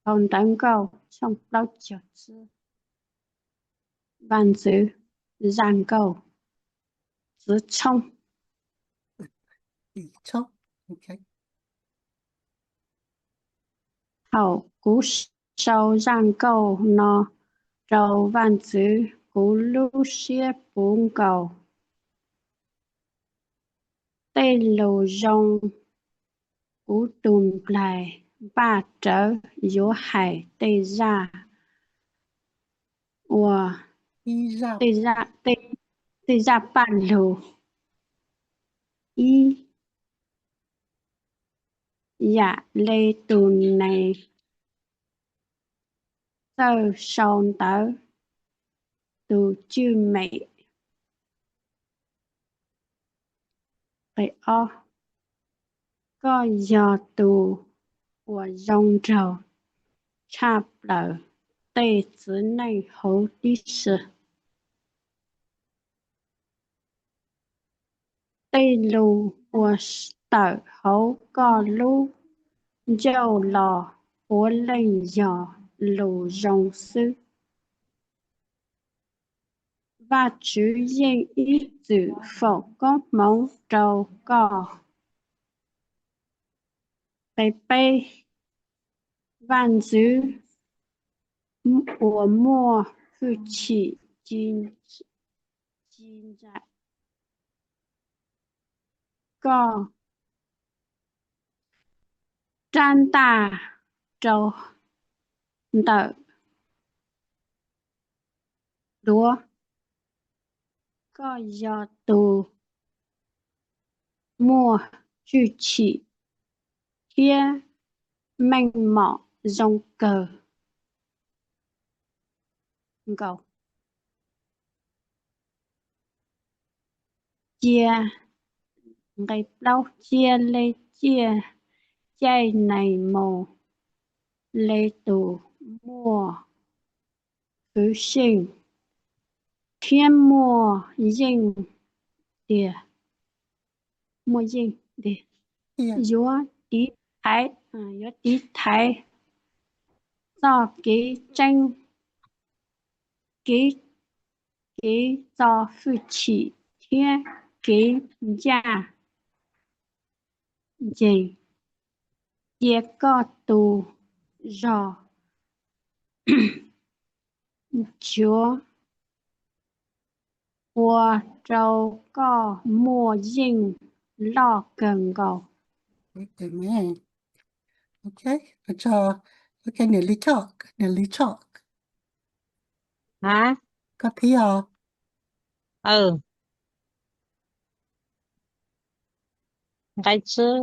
Phau Ntawv Nkauj tshooj plaub caug tsib. Vaj ntxwv zaj nkauj txwv tshoob. Thaum kuv sau zaj nkauj no rau vaj ntxwv, kuv lub siab puv nkaus. Tej lus zoo kuv tus nplaig npaj rawv yuav hais tej zaj ua, tej zaj paj lug ib yam li tus neeg txawj sau ntawv tus cwj mem. Koj yog tus uas zoo nraug tshaj plaws tej txiv neej huv tib si. Tej lus uas tawm hauv koj lub ncauj los puav leej yog lus zoo xwb. Vajtswv yeej ib txwm foom koob hmoov rau koj. Qe peb, vaj ntxwv uas muaj hwj chim ci ntsa, koj rab ntaj rau ntawm duav. Koj yog tus muaj hwj chim thiab meej mom zoo kawg nkaus. Cia, nqe plaub, cia li ciaj caij nees mus li tus muaj hwv xyeej thiab muaj yeej tiag, muaj yeej tiag, yuav tiv thaiv, yuav tiv thaiv txoj kev tseeb, kev, kev txo hwj chim thiab kev ncaj ncees. Cia koj tus zog nchuav ua rau koj muaj yeej loj kawg nkaus. Niam Li Choj, niam Li Choj, koj thiab os. Nqe tsib,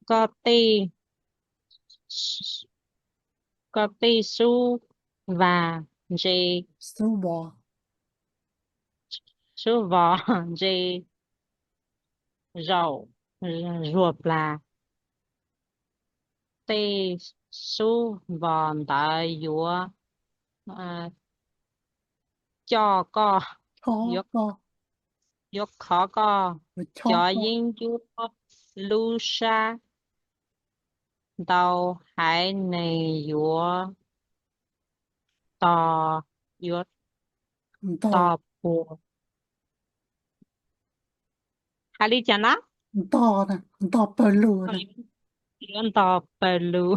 koj tej, koj tej xub vas ntse, xub vos ntse zaum zuag plas. Tej xub vos ntawd yuav coj koj, yuav khov koj cov yeeb ncuab lub sab. Ntau haiv neeg yuav tos, yuav tos puas, hais li cas na? Nto, nto pawg lug, yuav nto pawg lug.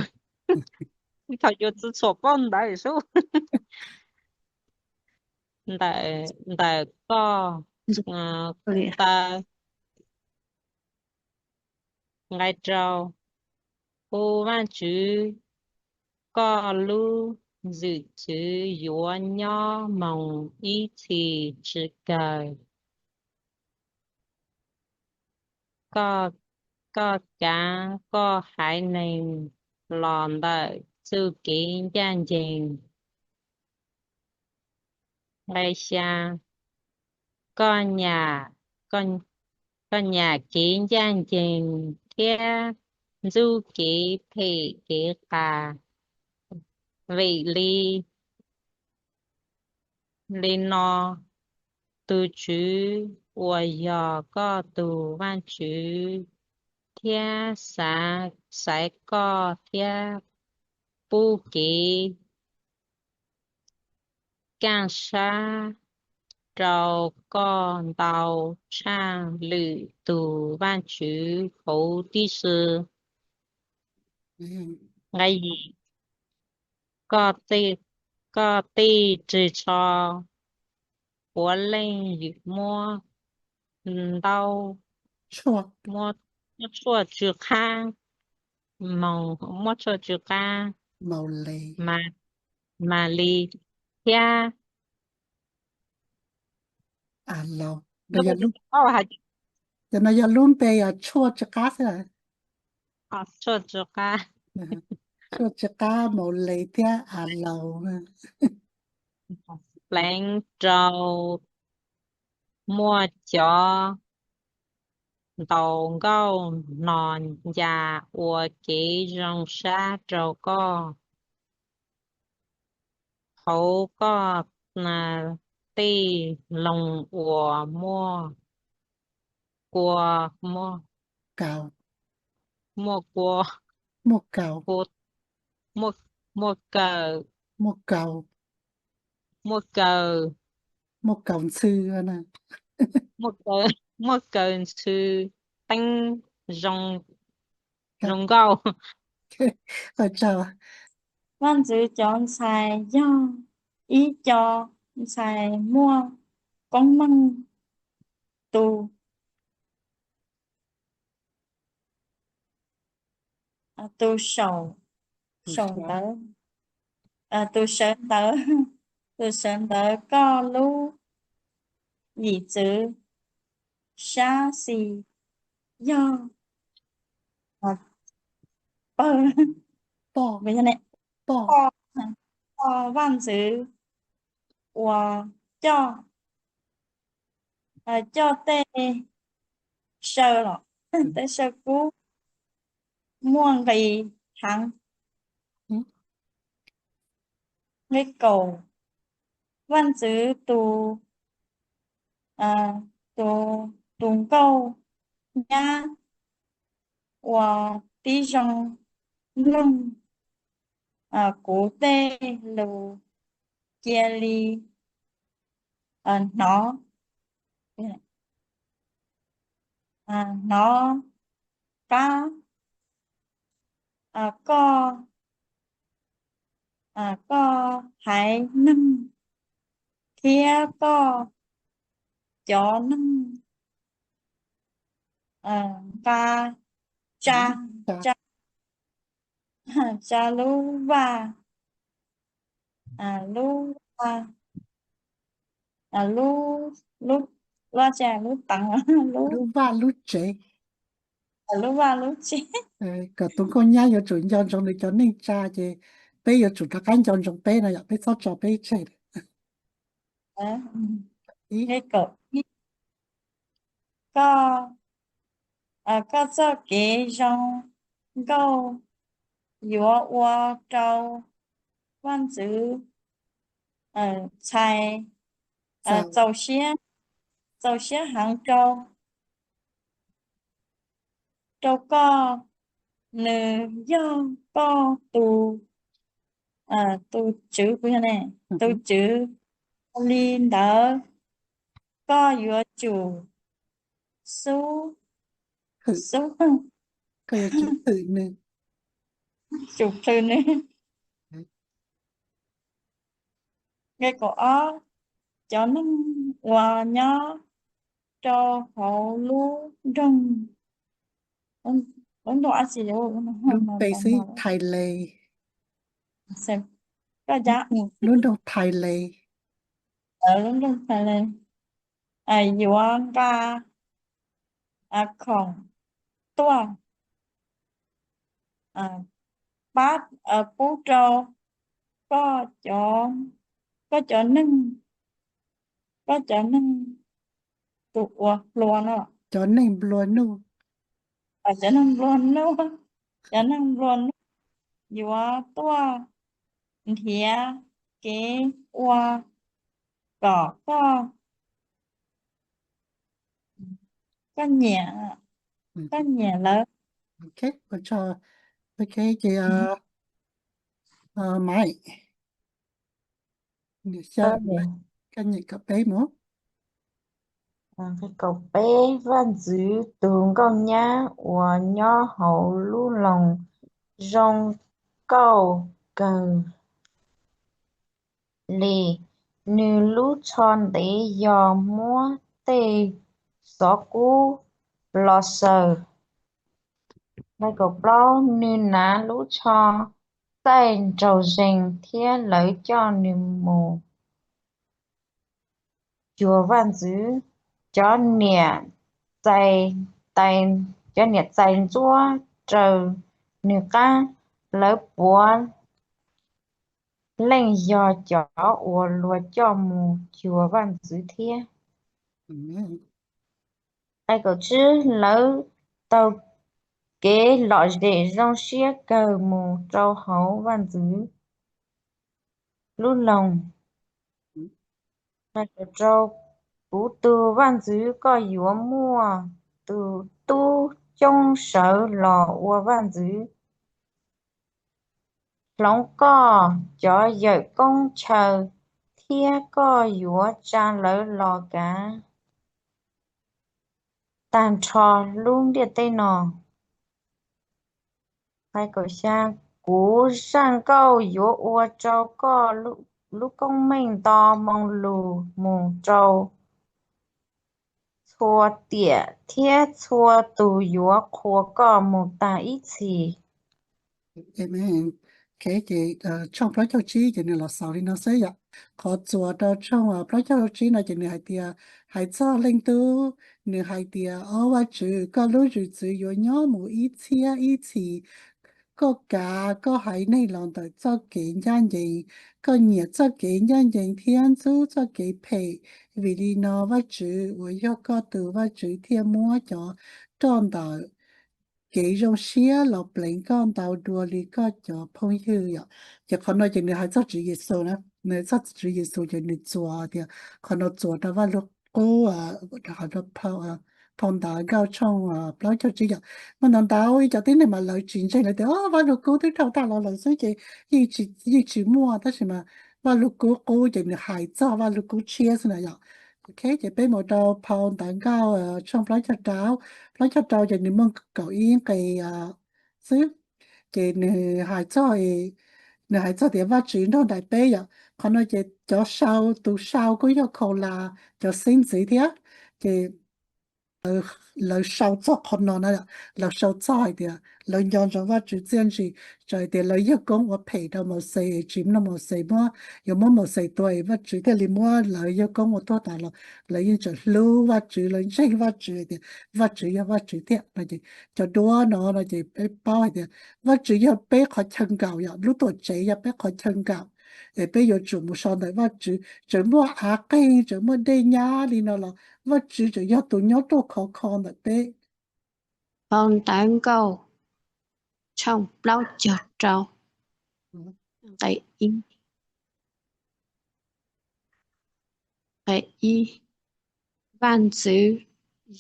Thaum yuav txwv txhuam paub ntawv sub. Ntawm, ntawm koj taw, nqe rau, kuv Vajtswv, koj lub zwm txwv yuav nyob mus ib txhis tsis kawg. Koj, koj kav koj haiv neeg los ntawm txuj kev ncaj ncees. Nqe xya, koj nyam, koj nyam kev ncaj ncees thiab ntxub kev phem kev qas. Vim li, li no tus Tswv uas yog koj tus Vajtswv thiab xaiv koj thiab pub kev kaj siab rau koj ntau tshaj lwm tus vaj tswv huv tib si. Nqe yim, koj tej ris tsho puav leej muab ntaub, muab tshuaj tsw qab, muab tshuaj tsw qab mas li thiab. Cov no yog lub npe yog tshuaj tsw qab xwb. Tshuaj tsw qab, tshuaj tsw qab, maus les thiab a laus. Pleev rau muaj cov ntaus nkauj hno ncas ua kev zoo sab rau koj hauv koj tej loog uas muaj kua, muaj kua, muaj kaw, muaj kaw, muaj kaw ntxhw, muaj kaw ntxhw teeb zoo nkauj. Vaj ntxwv cov ntxhais yog ib co ntxhais muaj koob meej tu, tu saum, saum ntawv, tu sawv ntawv, tu sawv ntawv koj lub yim txwv sab xis yog pawg, poj, vaj ntxwv uas coj, coj tej saw los, tej saw kub muaj nqis heev. Nqe kaum, vaj ntxwv tus, tus, tus nkauj nyab uas tib zoo mloog kuv tej lus cia li hnov, hnov qab koj, koj haiv neeg thiab koj cov neeg nqa tsa, tsa, tsa lub vaj, lub, lub, lub, lub teev, lub vaj lub tsev, lub vaj lub tsev, kom tus nkauj nyab yuav tsum nco ntsoov nws cov neej tsa ces peb yuav tsum rov qab nco ntsoov peb no yom, peb txhob tso peb tseg. Koj, koj txoj kev zoo nkauj yuav ua rau vaj ntxwv ntxhais txaus siab, txaus siab heev rau, rau koj, nws yog koj tus, tus tswv, tus tswv. Li ntawd koj yuav tsum xub, xub, tsum plhws nws. Nqe kaum ob, cov neeg uas nyob rau hauv lub nroog, lub nroog Thailand, lub nroog Thailand, lub nroog Thailand yuav nqa khoom tuaj pab, pub rau koj cov, koj cov neeg, koj cov neeg tus uas hluas no, cov neeg nplua nuj, cov neeg nplua nuj, cov neeg nplua nuj yuav tuaj nrhiav kev ua kom koj, koj nyiam, koj nyiam lawv. Ok, ua tsaug. Ok, ces uh, Maiv, nws xyaw, koj nyem kom peb mus. Nqe kaum peb, Vaj ntxwv tus nkauj nyab uas nyob hauv lub loog zoo nkauj kawg li. Nws lub tsho ntev yog muab tej xov kub los xaws. Nqe kaum plaub, nws hnav lub tsho txaij nraug zeeg thiab lawv coj nws mus cuag vaj ntxwv. Cov niam txais, cov niam txais ntxuab raws nws qab, lawv puav leej yog cov uas luag coj mus cuag vaj ntxwv thiab. Nqe kaum tsib, lawv taug kev lom zem zoo siab kawg mus rau hauv vaj ntxwv lub loog. Nqe kaum rau, kuv tus vaj ntxwv, koj yuav muaj tus tub coob sawv los ua vaj ntxwv hloov koj cov yawm koob chaw, thiab koj yuav tsa lawv los kav tag nrho lub ntiaj teb no. Nqe kaum xya, kuv zaj nkauj yuav ua rau koj lub koob meej nto moo lug mus rau txhua tiam, thiab txhua tus yuav qhuas koj mus tag ib txhis. Amen. Ok, ces tshooj plaub caug tsib ces nws los xaus li no xwb yom. Qhov txuas rau tshooj plaub caug tsib no ces nws hais tias, hais txog leej tub, nws hais tias, Au Vajtswv, koj lub zwm txwv yuav nyob mus ib txhiab ib txhis. Koj kav koj haiv neeg los ntawm txoj kev ncaj ncees, koj nyiam txoj kev ncaj ncees thiab ntxub txoj kev phem. Vim li no Vajtswv uas yog koj tus Vajtswv thiaj muab cov roj ntawm kev zoo siab los pleev koj ntau dua li koj cov phooj ywg yom. Ces qhov no ces nws hais txog Tswv Yexus na, nws hais txog Tswv Yexus ces nws txuas tias qhov no txuas rau Vaj Lug Qub, phau ntawv Nkauj tshooj plaub caug tsib yom. Muaj ntau ntau ib co tib neeg mas lawv tsis ntseeg, lawv tias Vaj Lug Kub twb dhau tag los lawm xwb ces yeej tsis muaj, tab sis mas Vaj Lug Kub qub ces nws hais txog Vaj Lug Kub tshiab xwb na yom. Ok, ces peb mus rau phau ntawv Nkauj tshooj plaub caug rau, plaub caug rau ces nws muaj kaum ib nqe xwb. Ces nws hais txog, nws hais txog tias Vajtswv nrog nraim peb yom. Qhov no ces cov sau, tus sau kuj yog Khau Las cov xeeb ntxwv thiab. Ces lawv sau txog qhov no na, lawv sau txog hais tias lawv nco ntsoov Vajtswv txiaj ntsig, txawm hais tias lawv yawg koob ua phem rau Mauxes es tsis mloog Mauxes, muab, yuav muab Mauxes tua es Vajtswv thiaj li muab lawv yawg koob ua tuag tas los lawv yeej tseem hlub Vajtswv, lawv ntseeg Vajtswv hais tias Vajtswv yog Vajtswv thiab no. Ces cov duab no no ces peb paub hais tias Vajtswv yog peb qhov chaw nkaum yom, lub tuam tsev yog peb qhov chaw nkaum, es peb yuav tsum mus so ntawm Vajtswv. Tseem muaj av qeeg, tseem muaj dej nyab li no los Vajtswv tseem yog tus nyob tuaj khov kho ntawm peb. Phau ntawv Nkauj tshooj plaub caug rau, nqe ib, nqe ib, Vaj ntxwv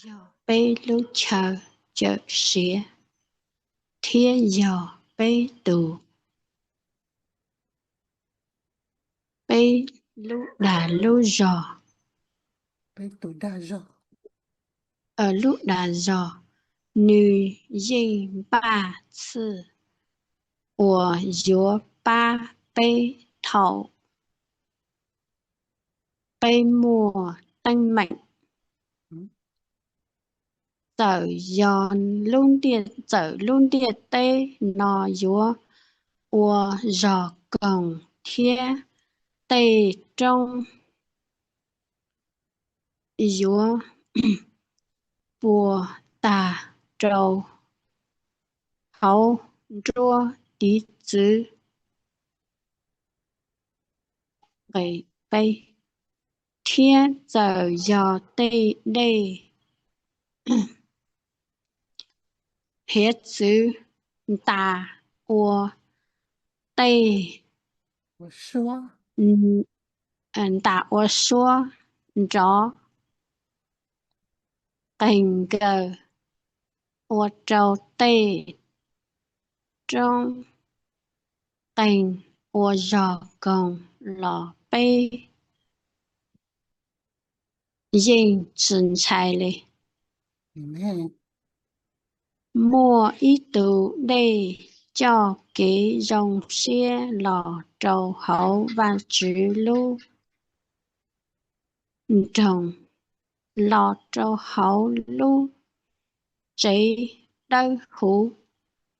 yog peb lub chaw cawm siav thiab yog peb tus, peb lub dag lub zog, peb tus dag zog, lub dag zog. Nws yeej npaj txhij uas yuav pab peb thaum peb muaj teeb meem. Txawm yog lub ntiaj, txawm lub ntiaj teb no yuav ua zog koog thiab tej roob yuav puas tag rau hauv nruab tiv txwv, nqe peb, thiab txawm yog tej dej hiav txwv ntas ua tej, ntas ua suab nrov qees nkaws, ua rau tej roob qeeg ua zog koog los peb yeej tsis ntshai li. Muaj ib tug dej coj kev zoo siab los rau hauv Vajtswv lub nroog, los rau hauv lub tsev dawb huv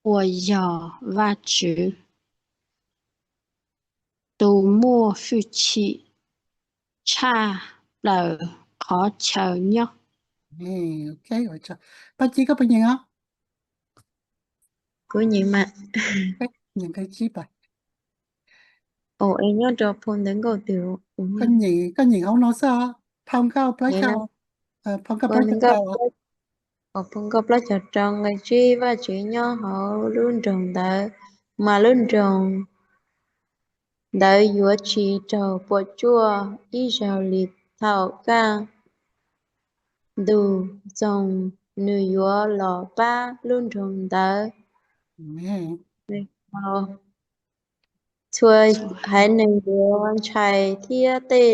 uas yog Vajtswv tus muaj hwj chim tshaj plaws qhov chaw nyob. Paj Ci, koj puas nyeem os? Kuv nyeem mas. Nyeem nqe tsib pas. Ua es nyob rau phau ntawv nkauj twg? Koj nyeem, koj nyeem hauv no xwb os. Phau nkauj plaub caug, phau nkauj plaub caug rau. Phau nkauj plaub caug rau nqe tsib, Vajtswv nyob hauv lub nroog ntawd, mas lub nroog ntawd yuav tsis raug puas tsuaj ib zaug li thaum kaj ntug txoog, nws yuav los pab lub nroog ntawd. Txhua haiv neeg yuav ntshai thiab tej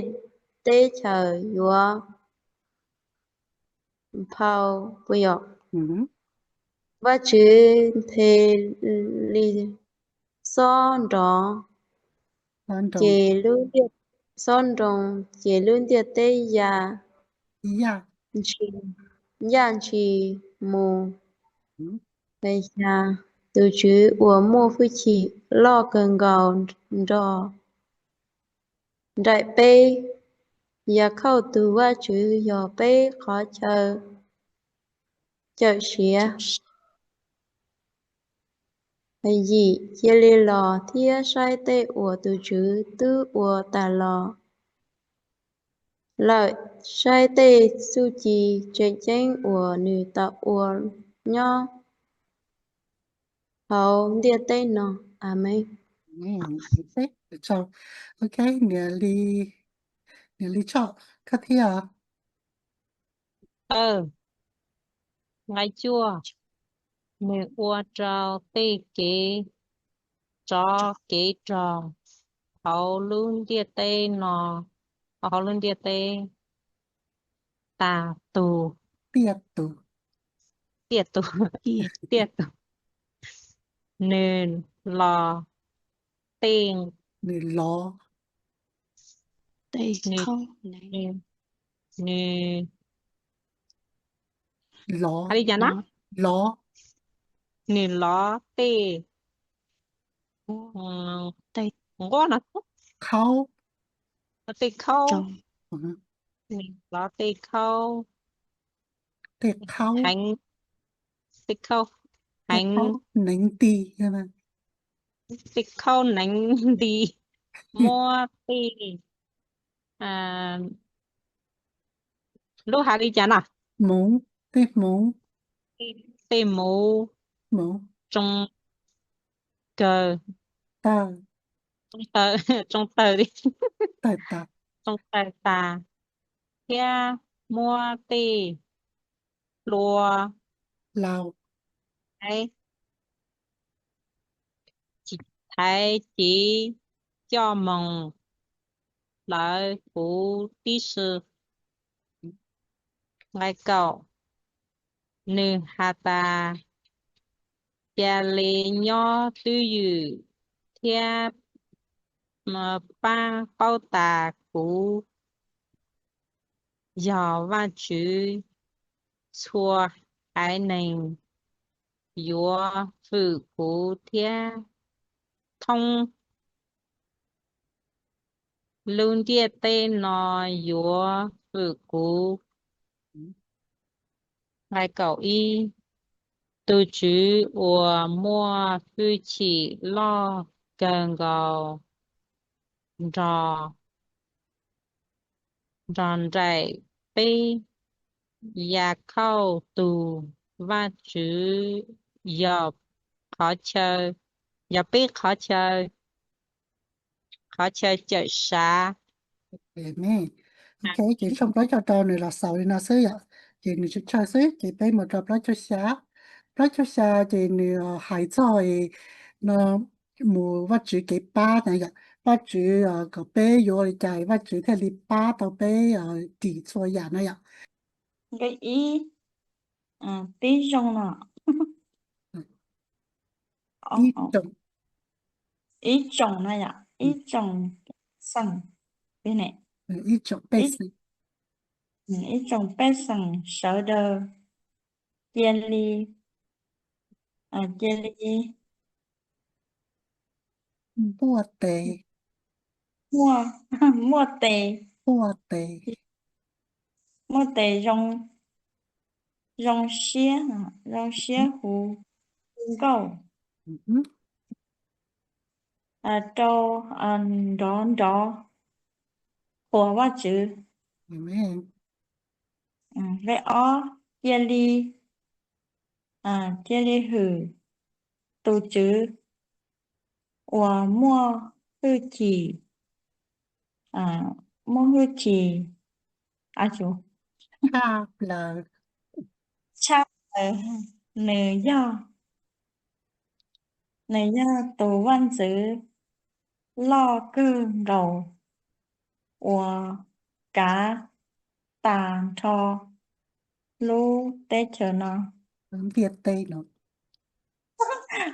teb chaws yuav phau puas yog? Vajtswv nthe li xob nroo, ces lub ntiaj, xob nroo, ces lub ntiaj teb ya, ya ntshis mus. Xya, tus Tswv uas muaj hwj chim loj kawg nkaus nrog nraim peb. Yakhauj tus Vajtswv yog peb qhov chaw cawm siav. Yim, cia li los thiab saib tej uas tus Tswv twb ua tas los lawm, saib tej txuj ci tseem ceeb uas nws tau ua nyob hauv ntiaj teb no. Amees. Ok, niam Lis Tshoj, koj thiab. Nqe cuaj, nws ua rau tej kev tsov kev rog hauv lub ntiaj teb no, hauv lub ntiaj teb tas tus, tiaj tus, tiaj tus, tiaj tus. Nws los tej, nws los, nws, nws los, hais li cas na? Los, nws los tej, tej nquab no, khaub, tej khaub, nws los tej khaub, tej khaub, heev, tej khaub heev, neev nti, tej khaub neev nti, muab tej, lub hais li cas no? Hmoov, tej hmoov, tej hmoov, hmoov tsoo kawg, tawg, tsoo tawg, tsoo tawg li, tawg tas, tsoo tawg tas, thiab muab tej hlua, lau, thaiv cev coj mus hlawv huv tib si. Nqe kaum, nws has tas, cia li nyob twj ywm thiab pab paub tas kuv yog Vajtswv, txhua haiv neeg yuav fwm kuv thiab thoob lub ntiaj teb no yuav fwm kuv. Nqe kaum ib, tus Tswv uas muaj hwj chim loj kawg nkaus nrog, nrog nraim peb. Yakhauj tus Vajtswv yog qhov chaw, yog peb qhov chaw, qhov chaw cawm sav. Ok, ces tshooj plaub caug rau nws los xaus li no xwb yom, ces nws tsis tsawg xwb, ces peb mus rau plaub caug xya. plaub caug xya ces nws hais txog no mus Vajtswv kev pab na yom, Vajtswv kom peb yuav ua li cas Vajtswv thiaj li pab tau peb dim txhua yam na yom. Nqe ib, tib zoo no. Ib tsoom, ib tsoom no yom, ib tsoom xeem, ib tsoom pej xeem, ib tsoom pej xeem sawv daws cia li, cia li muaj tes, muaj, muaj tes, muaj tes, muaj tes zoo, zoo siab, zoo siab hu, hu nkauj rau nrov nrov qhuas Vajtswv. Nqe ob, cia li, cia li hwm tus Tswv uas muaj hwj chim, muaj hwj chim tshaj plaws, nws yog, nws yog tus vaj ntxwv loj kawg nkaus uas kav tag nrho lub teb chaws no, ntiaj teb no,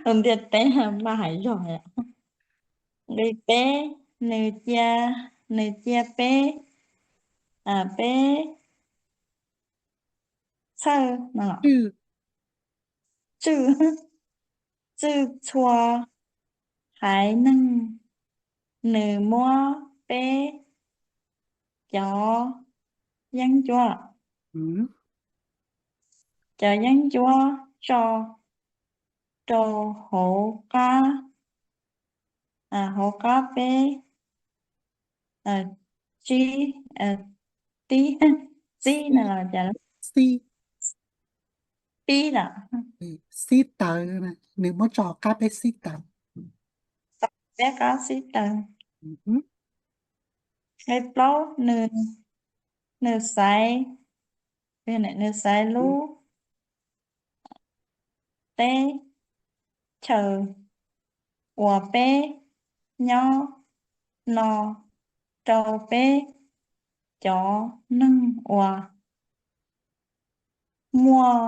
lub ntiaj teb maj hais zog. Nqe peb, nws cia, nws cia peb, peb txhawj, tswj, tswj txhua haiv neeg, nws muab peb cov yeeb ncuab, cov yeeb ncuab tso rau hauv qab, hauv qab peb, tsib, tib, txib no los cas, xib, pib los, xib taws, nws muab tso hauv qab peb xib taws, peb qab xib taws. Nqe plaub, nws xaiv, nws xaiv lub teb chaws uas peb nyob no rau peb cov neeg uas muaj,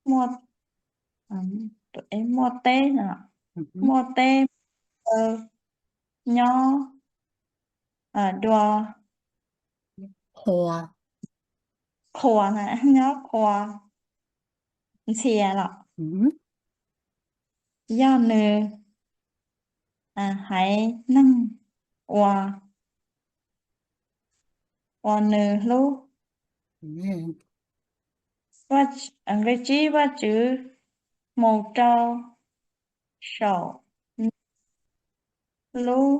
muaj, muaj teb, muaj teb nyob dua, qhuas, nyob qhuas ntxhias los, yog nws haiv neeg uas, uas nws hlub. Nqe tsib, Vajtswv mus rau saum lub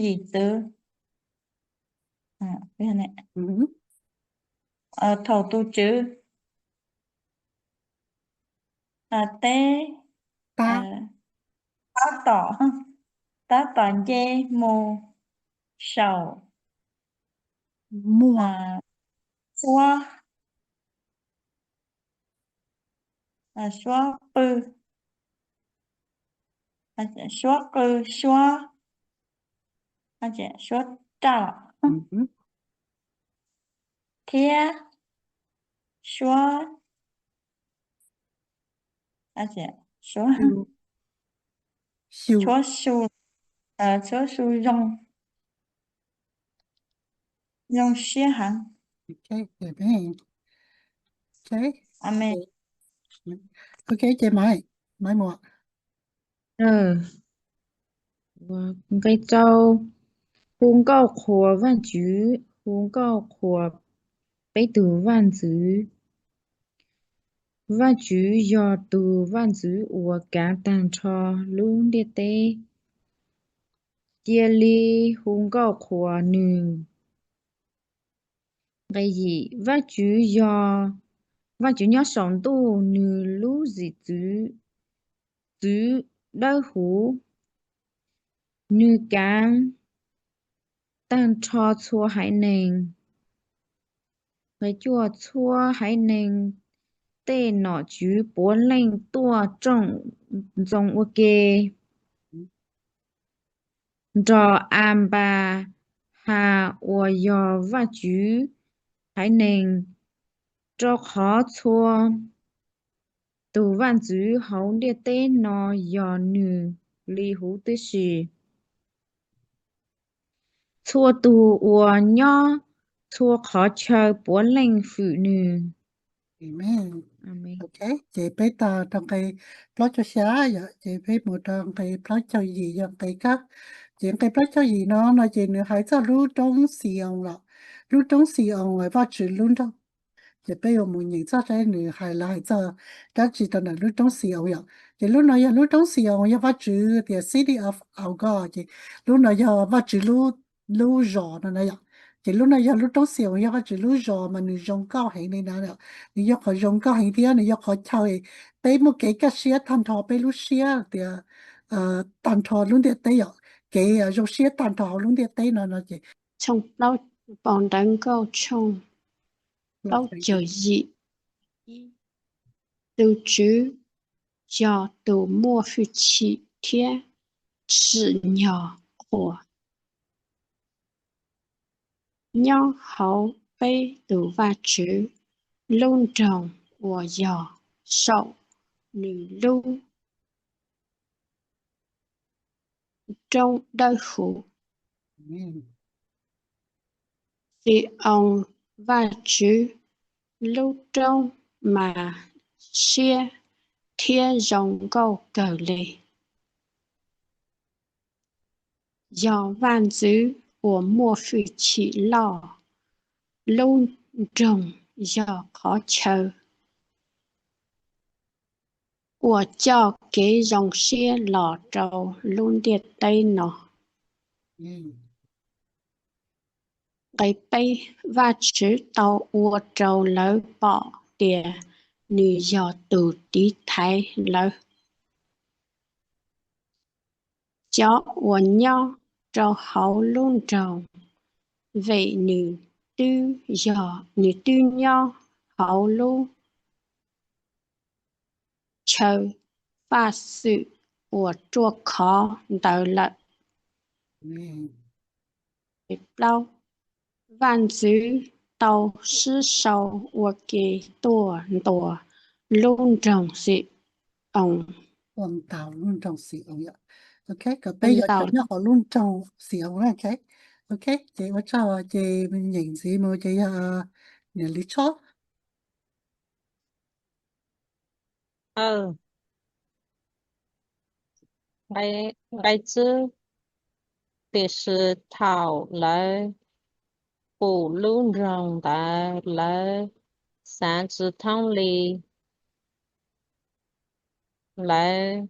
yim txwv. Thaum tus Tswv teb, tab tom, tab tom nce mus saum suab, suab qw, suab qw, suab, suab raj los, thiab suab, suab, suab su, suab su zoo, zoo siab heev. Ok, ces Maiv, Maiv Muas. Nqe rau, hu nkauj qhuas Vajtswv, hu nkauj qhuas peb tus vaj ntxwv. Vajtswv yog tus vaj ntxwv uas kav tag nrho lub ntiaj teb. Cia li hu nkauj qhuas nws. Nqe yim, Vajtswv yog, Vajtswv nyob saum ntuj, nws lub zwm txwv, txwv dawb huv, nws kav tag nrho txhua haiv neeg. Nqe cuaj, txhua haiv neeg tej nom tswv puav leej tuaj rooj ntxoo ua ke nrog Anpas Has uas yog Vajtswv haiv neeg, rau qhov txhua tus vaj ntxwv hauv ntiaj teb no yog nws li huv tib si. Txhua tus uas nyob txhua qhov chaw puav leej hwm nws. Ces peb tag rau nqe plaub caug xya yom, ces peb mus rau nqe plaub caug yim yog nqe kab. Ces nqe plaub caug yim no no ces nws hais txog lub roob Xi-oos los, lub roob Xi-oos Vajtswv lub nroog. Ces peb yuav mus nyeem txog saib nws hais lawv hais txog dab tsi rau ntawm lub roob Xi-oos yom. Ces lub no yog lub roob Xi-oos yog Vajtswv tias City of Our God, ces lub no yog Vajtswv lub zos no na yom. Ces lub no yog lub roob Xi-oos yog Vajtswv lub zos mas nws zoo nkauj heev li na. Nws yog qhov zoo nkauj heev thiab nws yog qhov chaw peb muaj kev kaj siab tag nrho peb lub siab tias tag nrho lub ntiaj teb yom, kev zoo siab tag nrho hauv lub ntiaj teb no no ces. Tshooj plaub, Phau Ntawv Nkauj tshooj plaub caug yim. Ib, tus Tswv yog tus muaj hwj chim thiab tsim nyog qhuas. Nyob hauv peb tus Vajtswv lub nroog uas yog saum nws lub roob dawb huv, Xi-oos Vajtswv lub roob mas siab thiab zoo nkauj kawg li. Yog vaj ntxwv uas muaj hwj chim loj, lub nroog yog qhov chaw uas coj kev zoo siab los rau lub ntiaj teb no. Nqe peb, Vajtswv tau ua rau lawv pom tias nws yog tus tiv thaiv lawv, cov uas nyob rau hauv lub nroog, vim nws twb yog, nws twb nyob hauv lub chaw faj xwm uas ruaj khov ntawd lawm. Plaub, vaj ntxwv tau sib sau ua ke tuaj ntuas lub nroog Xi-oos. Ua ntaus lub nroog Xi-oos yom. Ok, kom peb yuav cov nyob hauv lub nroog Xi-oos na. Ok, ces ua tsaug, ces nyeem ntxiv mus ces yog niam Lis Tshob. Nqe tsib, tiam sis thaum lawv pum lub nroog ntawd lawv xav tsis thoob li, lawv,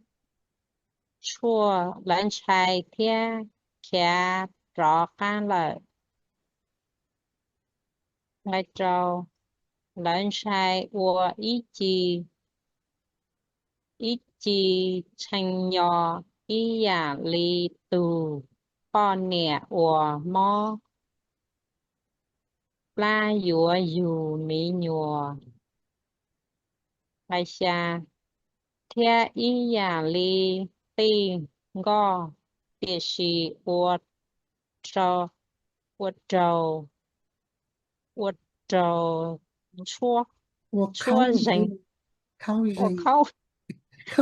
lawv ntshai thiab khiav rov qab lawm. Nqe rau, lawv ntshai ua ib ci, ib ci tshee nyo ib yam li tus poj niam uas mob plab yuav yug me nyuam. Nqe xya, thiab ib yam li tij nkoj, tiam sis ua rau, ua rau, ua rau tshuab, tshuab zeeg, ua khaub,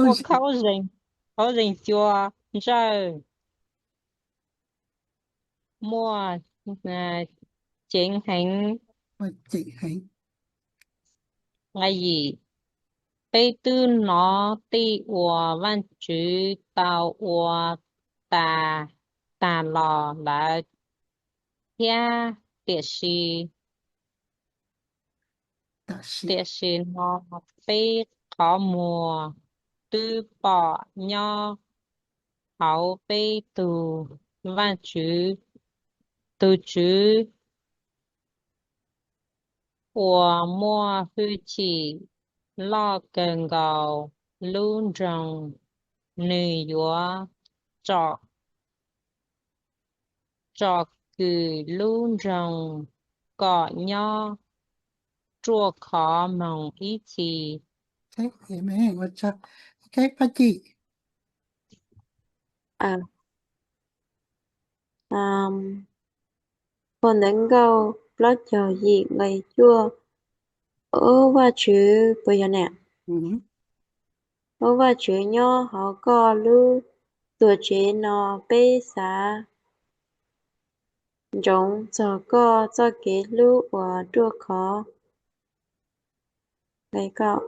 ua khaub zeeg, khaub zeeg cua ntsawj, muaj ceev heev. Nqe yim, peb twb hnov tej uas Vajtswv tau ua tas, tas los lawm thiab, tiam sis, tiam sis no peb qhov muag twb pom nyob hauv peb tus Vajtswv, tus Tswv uas muaj hwj chim loj kawg nkaus lub nroog, nws yuav tsom kwm lub nroog kom nyob ruaj khov mloog ib txhis. Ua tsaug. Ok, Paj Ci. Phau Ntawv Nkauj plaub caug yim nqe cuaj. Ub Vajtswv, puas yog ne? Ub Vajtswv, nyob hauv koj lub tuam tsev no peb xav ntsoov txog koj txoj kev hlub uas ruaj khov.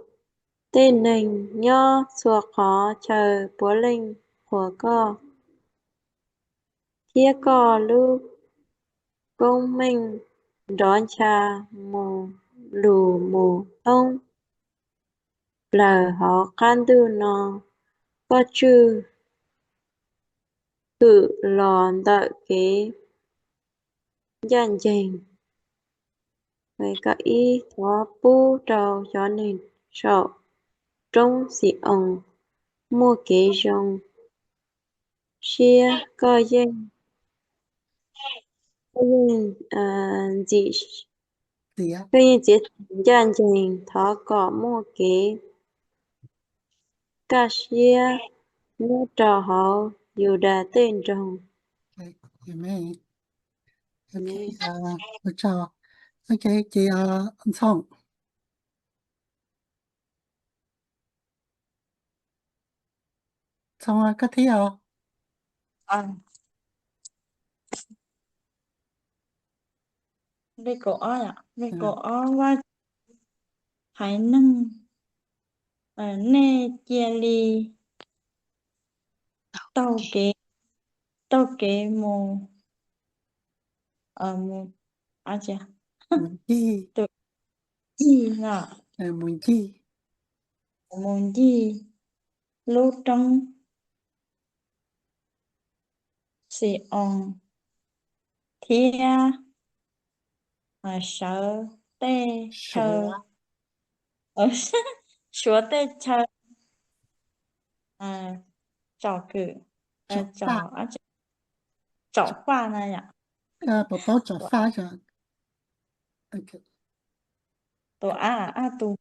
Tej neeg nyob txhua qhov chaw puav leej qhuas koj, thiab koj lub koob meej nrov ncha mus lus mus thoob plaws hauv qab ntuj no. Koj tswj hwm los ntawm kev ncaj ncees. Thov pub rau cov neeg saum roob Xi-oos muaj kev zoo siab. Koj yeej, koj yeej ntxim, koj yeej txiav txim ncaj ncees. Thov kom muaj kev kaj siab nyob rau hauv Yudas tej nroog. Ces Ntxhoo, Ntxhoo, koj thiab os? Nqe kaum ob, nqe kaum ob, Vaj haiv neeg, nej cia li taug kev, taug kev mus, mus, mus ncig, mus ncig, mus ncig lub roob Xi-oos thiab sawv tej chaw, suav tej chaw tsom kwm, tsom faj na yom. Puas paub tsom faj? Tus a, tus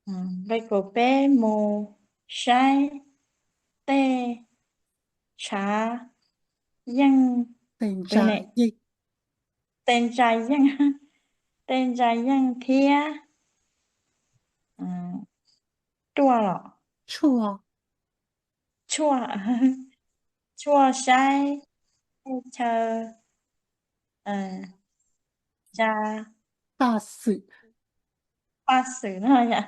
nqe kaum peb, mus saib tej tshav yeej, tej ntsa yeej, tej ntsa yeej thiab ruaj los, tshuaj, tshuaj saib tej chaw ntsa, paj xwm, paj xwm no yom.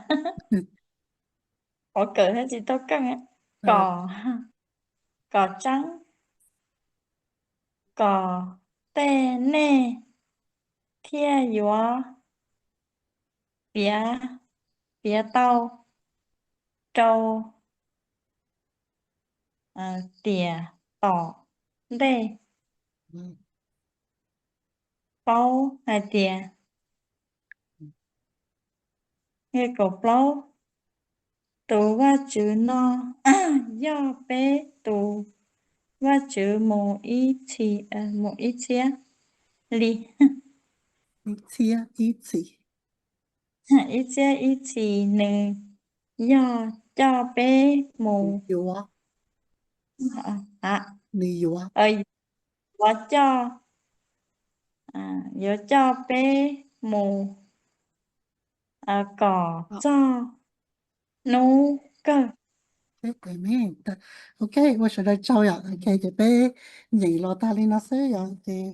Qhov kawm thiab tsis tau keej, kom, kom tseeb, kom tej nej thiaj yuav piav, piav tau rau tiam tom ntej. Paub hais tias, nqe kaum plaub, tus Vajtswv no yog peb tus Vajtswv mus ib txhis, mus ib txhiab li, ib txhiab ib txhis, ib txhiab ib txhis. Nws yog coj peb mus, nws yuav, yuav coj, yuav coj peb mus kom txog hnub kawg. Ok, ua sawv daws tsaug yom. Ok, ces peb nyeem los tag li no xwb yom. Ces